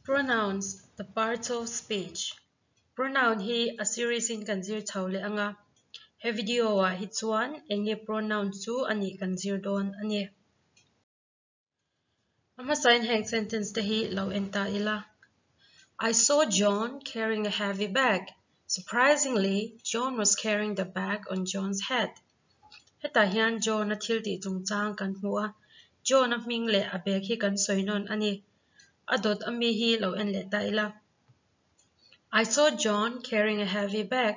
Pronouns, the parts of speech. Pronoun hi a series in kan zir chho leh anga. He video ah hi chuan enge pronoun chu a nih kan zir dawn a ni. A hmasain heng sentence te hi lo en ta ila. I saw John carrying a heavy bag. Surprisingly, John was carrying the bag on John's head. Hetah hian John-a thil tih chungchang kan hmu a, John-a hming leh a bag hi kan sawi nawn a ni. A dawt ami hi lo en leh ta ila. I saw John carrying a heavy bag.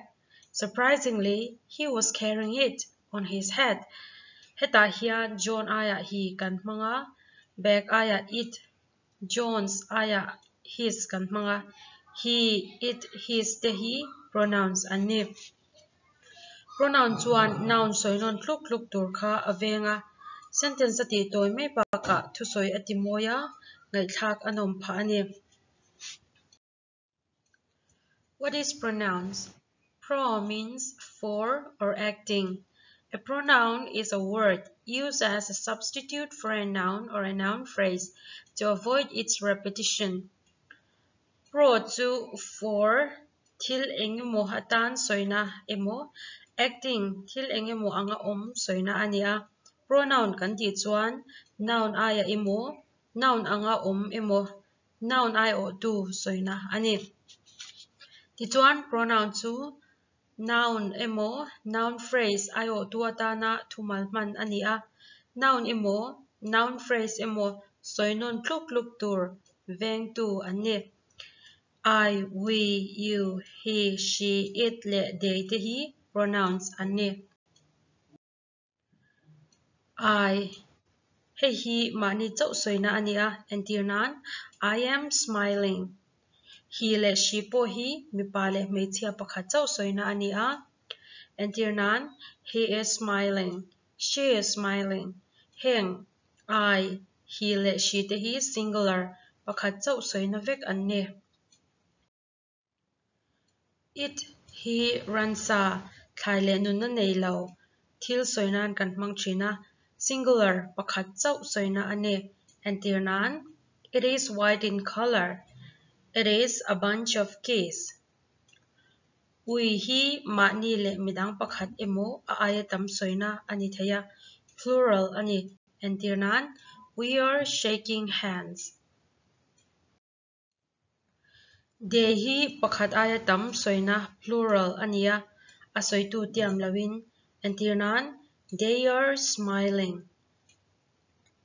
Surprisingly, he was carrying it on his head. Hetah hian John aiah he kan hmang a, bag aiah it, John's aiah his kan hmang a, he, it, his te hi pronouns an ni. Pronoun chuan noun sawi nawn tluk tluk tur kha a veng a, sentence a tih tawi mai bakah thusawi a ti mawi a, ngaihthlak a nawm phah a ni. What is pronouns? Pro means for or acting. A pronoun is a word used as a substitute for a noun or a noun phrase to avoid its repetition. Pro chu for Thil eng emaw atan sawina emaw, acting, thil eng emaw anga awm sawina a ni a. Pronoun kan tih chuan noun aia emaw, noun anga awm emaw, noun aiawhtu sawina a ni. Tichuan, pronoun chu noun emaw, noun phrase aiawhtu atana thumal hman a ni a. Noun emaw, noun phrase emaw sawi nawn tluk tluk tur vengtu an ni. I, we, you, he, she, it leh they te hi pronouns an ni. I, Hei hi mahni chauh sawina a ni a, entir nan, I am smiling. He leh she pawh hi mipa leh hmeichhia pakhat chauh sawina a ni a, entir nan, He is smiling, she is smiling. Heng I, he leh she te hi singular, pakhat chauh sawina vek an ni. It hi ransa, thlai leh nunna nei lo, thil sawi nan kan hmang thin a, singular, pakhat chauh sawina a ni. Entir nan, It is white in colour. It is a bunch of keys. Ui hi mahni leh midang pakhat emaw a aia tam sawina a ni thei a, plural a ni. Entir nan, We are shaking hands. They hi pakhat aia tam sawina, plural, a ni a, a sawitu tiam loin. Entir nan, They are smiling.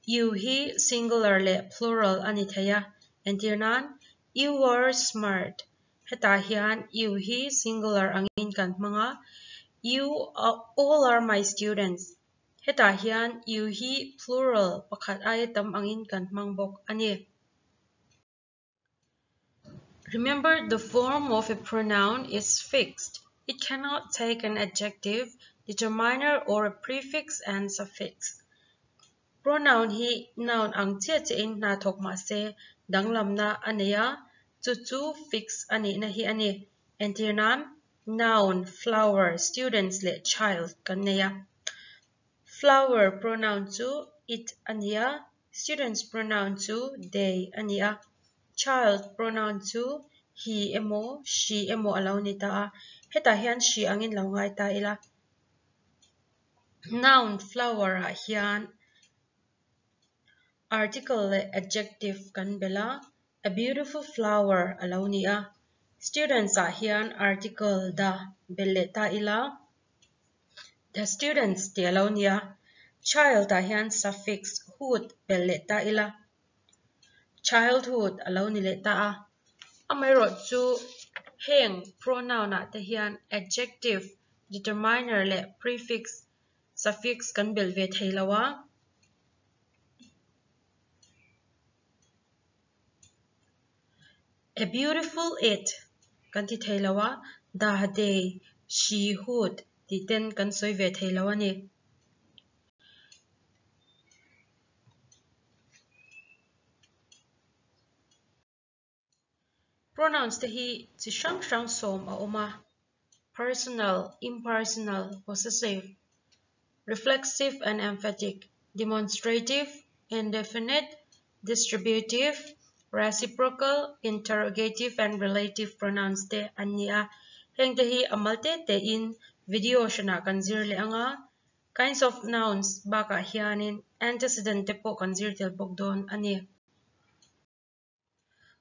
You hi singular leh plural a ni thei a, entir nan, You are smart. Hetah hian you hi singular angin kan hmang a, You all are my students. Hetah hian you hi plural pakhat aia tam angin kan hmang bawk a ni. Remember, the form of a pronoun is fixed. It cannot take an adjective, determiner or a prefix and suffix. Pronoun hi noun ang chiah chiahin hna thawk mah se danglamna a nei a, chu chu fix a nihna hi a ni. Entir nan, noun, flower, students leh child kan nei a. Flower pronoun chu it a ni a, students pronoun chu they a ni a, child pronoun chu he emaw she emaw a lo ni ta a, hetah hian she angin lo ngai ta ila. Noun flower ah hian article leh adjective kan belh a, a beautiful flower a lo ni a. Students ah hian article the belh leh ta ila, the students tih a lo ni a. Child ah hian suffix hood belh leh ta ila, childhood a lo ni leh ta a. Amaherawhchu heng pronoun ah te hian adjective determiner leh prefix, suffix kan belh ve thei lo a. A beautiful it kan ti thei lo a, the, they, she, hood tih ten kan sawi ve thei lo a ni. Pronouns te hi chi hrang hrang sawm a awm a, personal, impersonal, possessive, reflexive and emphatic, demonstrative, indefinite, distributive, Reciprocal, interrogative and relative pronouns te an ni a. Heng te hi a mal te te in video hranah kan zir leh ang a. Kinds of nouns bakah hianin antecedent te pawh kan zir tel bawk dawn a ni.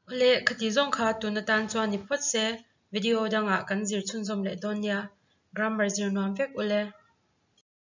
Awle, khati zawng kha tun atan chuan ni phawt se, video dangah kan zir chhunzawm leh dawn nia. Grammar zir nuam vek ule.